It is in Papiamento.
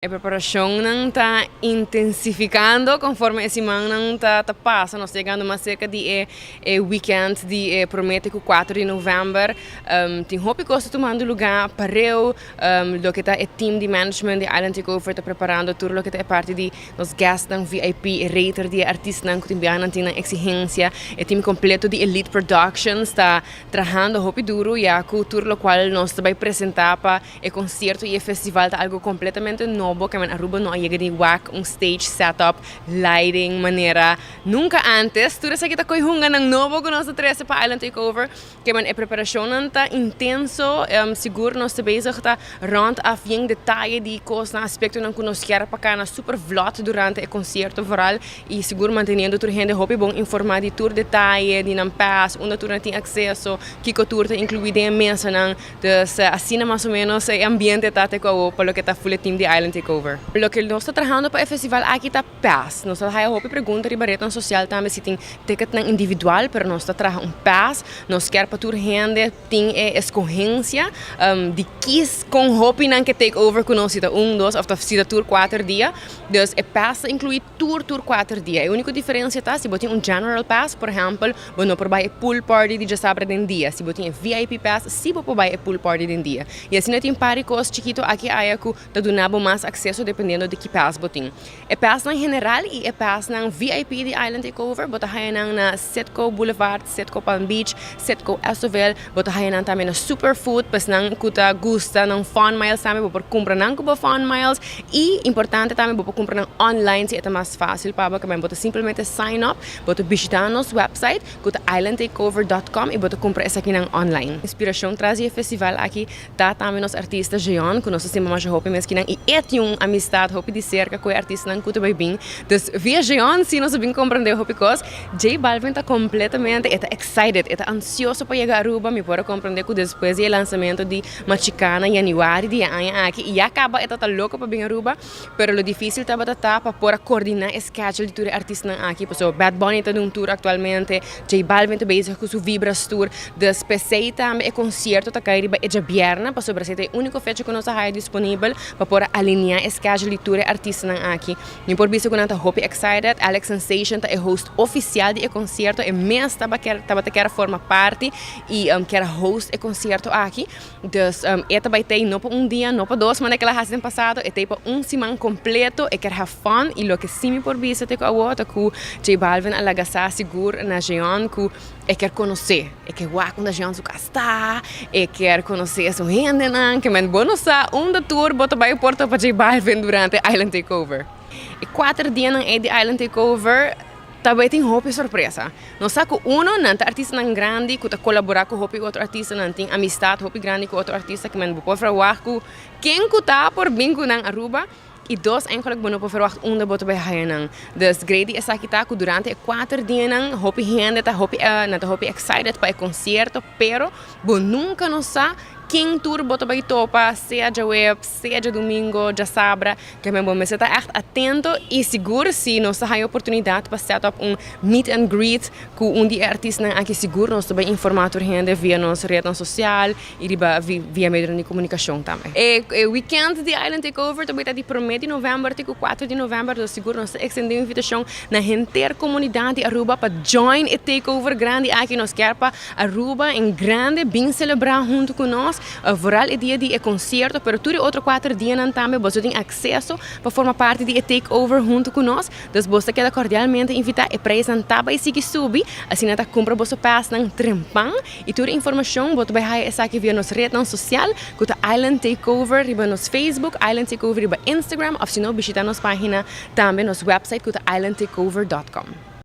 E preparacionnan ta intensificando conforme e simannan ta pasa. Nos yegando mas cerca di e weekend di e prome cu 4 di november. Tin hopi cos tumando luga pareu, loke ta e team di management di Island Takeover ta preparando tur loke ta e parti di nos guestnan VIP, rater di artistanan cu tin biaha tin exigencia. E team completo di Elite Productions ta trahando hopi duro, ya cu tur locual nos ta bay presenta pa e concierto y e festival ta algo completamente nobo, cu Aruba no a yega di wak un stage setup, lighting, manera nunca antes. Tur esaki ta coy hunga nan nobo cu nos a trece pa Island Takeover. Kiermen, e preparacion ta intenso, sigur nos ta bezig ta rond af yen detaye di cos na aspectonan cu nos kier pa cana super vlot durante e concierto vooral y sigur manteniendo tur hende hopi bon informa di tur detaye, di nan pass, unda tur tin acceso, kico tur ta inclui den mesanan. Dus asina mas o menos e ambiente ta te cu pa loke ta full team di Island Takeover. Loke nos ta trahando pa e festival aki ta pass. Nos ta hopi pregunta riba red social tambe si tin ticketnan individual, pero nos ta traha un pass. Nos kier pa tur hende tin e escogencia di kies con hopi nan ke take over cu nos, ta un, dos of ta si tur 4 dia. Dus e pass ta inclui tur 4 dia. E unico diferencia ta si bo tin un general pass, por ehempel, bo no por bay pool party di diasabra den dia. Si bo tin VIP pass, si bo por bay pool party den dia. Y asina tin par cos chikito aki aya cu ta duna bo mas acceso dependiendo di ki pass bo tin. E pass nan general y e pass nan VIP di Island Takeover, bo ta haya nan na Citgo Boulevard, Citgo Palm Beach, Citgo Esoville, bo ta haya nan tambe na Superfood, pa esnan cu ta gusta nan Fun Miles tambe, bo por cumpra nan cu Fun Miles y importante tambe, bo por cumpra nan online si ta mas facil pa bo, bo simplemente sign up, bo ta bishita nos website, cu ta islandtakeover.com, y bo ta cumpra esakinan online. Inspiracion tras di e festival aki ta tambe nos artista Jeon, cu nos stima mas hopi mes y e tin un amistad hopi di cerca cu e artistanan cu ta bay bin. Dus via Jeon si nos bin comprende hopi cos. J Balvin ta completamente ta excited, ta ansioso pa yega Aruba. Mi por comprende cu despues di lansamento di Machicana na januari di aña aki y a caba ta loco pa bin Aruba, pero lo dificil tabata ta pa por coordina e schedule di tur artistanan aki. So Bad Bunny ta den un tour actualmente, J Balvin ta bezig cu su Vibras Tour, dus p'esey tambe e concierto ta cay riba e diabierna, pasobra esey ta e unico fecha cu nos tin disponibel pa por alinea e schedule di tur artistanan aki. Mi por bisa cu nan ta hopi excited. Alex Sensation ta e host oficial di e concierto e mes tabata kier forma parti y kier host e concierto aki. Dus e ta bay tey no pa un dia, no pa dos, manera cu el a haci den pasado, e tey pa un siman completo, e kier have fun. Y loke si mi por bisa te cu awo ta cu J Balvin a laga sa sigur na Jeon cu e kier conoce, e kier wak unda Jeon su cas ta, e kier conoce su hendenan, kiermen bo no sa unda tur bo ta bay por topa J Balvin durante Island Takeover. E 4 dianan di Island Takeover tambe tin hopi sorpresa. Nos sa cu uno, nan ta artistanan grandi cu ta colabora cu hopi otro artistanan, tin amistad hopi grandi cu otro artista, kiermen bo por verwacht cu ken cu ta por bin cu nan Aruba. Y dos, eigenlijk bo no por verwacht unda bo ta bay haya nan. Dus gredi esaki ta cu durante e 4 dianan hopi hende ta hopi nan ta hopi excited pa e concierto, pero bo nunca no sa ken tur bo ta bay topa, sea diahuebs, sea diadomingo, diasabra, kiermen bo mester ta echt atento. Y sigur si nos haya oportunidad pa set up un meet and greet cu un di artistanan aki, sigur nos ta bay informa tur hende via nos red social y riba via medio di comunicacion tambe. E weekend di Island Takeover tambe ta di 1 di november te 4 di november, dus sigur nos ta extende un invitacion na henter comunidad di Aruba pa join e takeover grandi aki. Nos kier pa Aruba en grande bin celebra hunto cu nos, vooral e dia di e concierto, pero tur otro 4 dianan tambe bo tin acceso pa forma parti di e takeover hunto cu nos. Dus bo ta keda cordialmente invita. E prijsnan ta bay sigui subi, asina ta cumpra bo passnan trempan. Y tur informacion bo ta bay haya esaki via nos red social, cu ta Island Takeover riba nos Facebook, Island Takeover riba Instagram, of sino bishita nos pagina tambe, nos website, cu ta islandtakeover.com.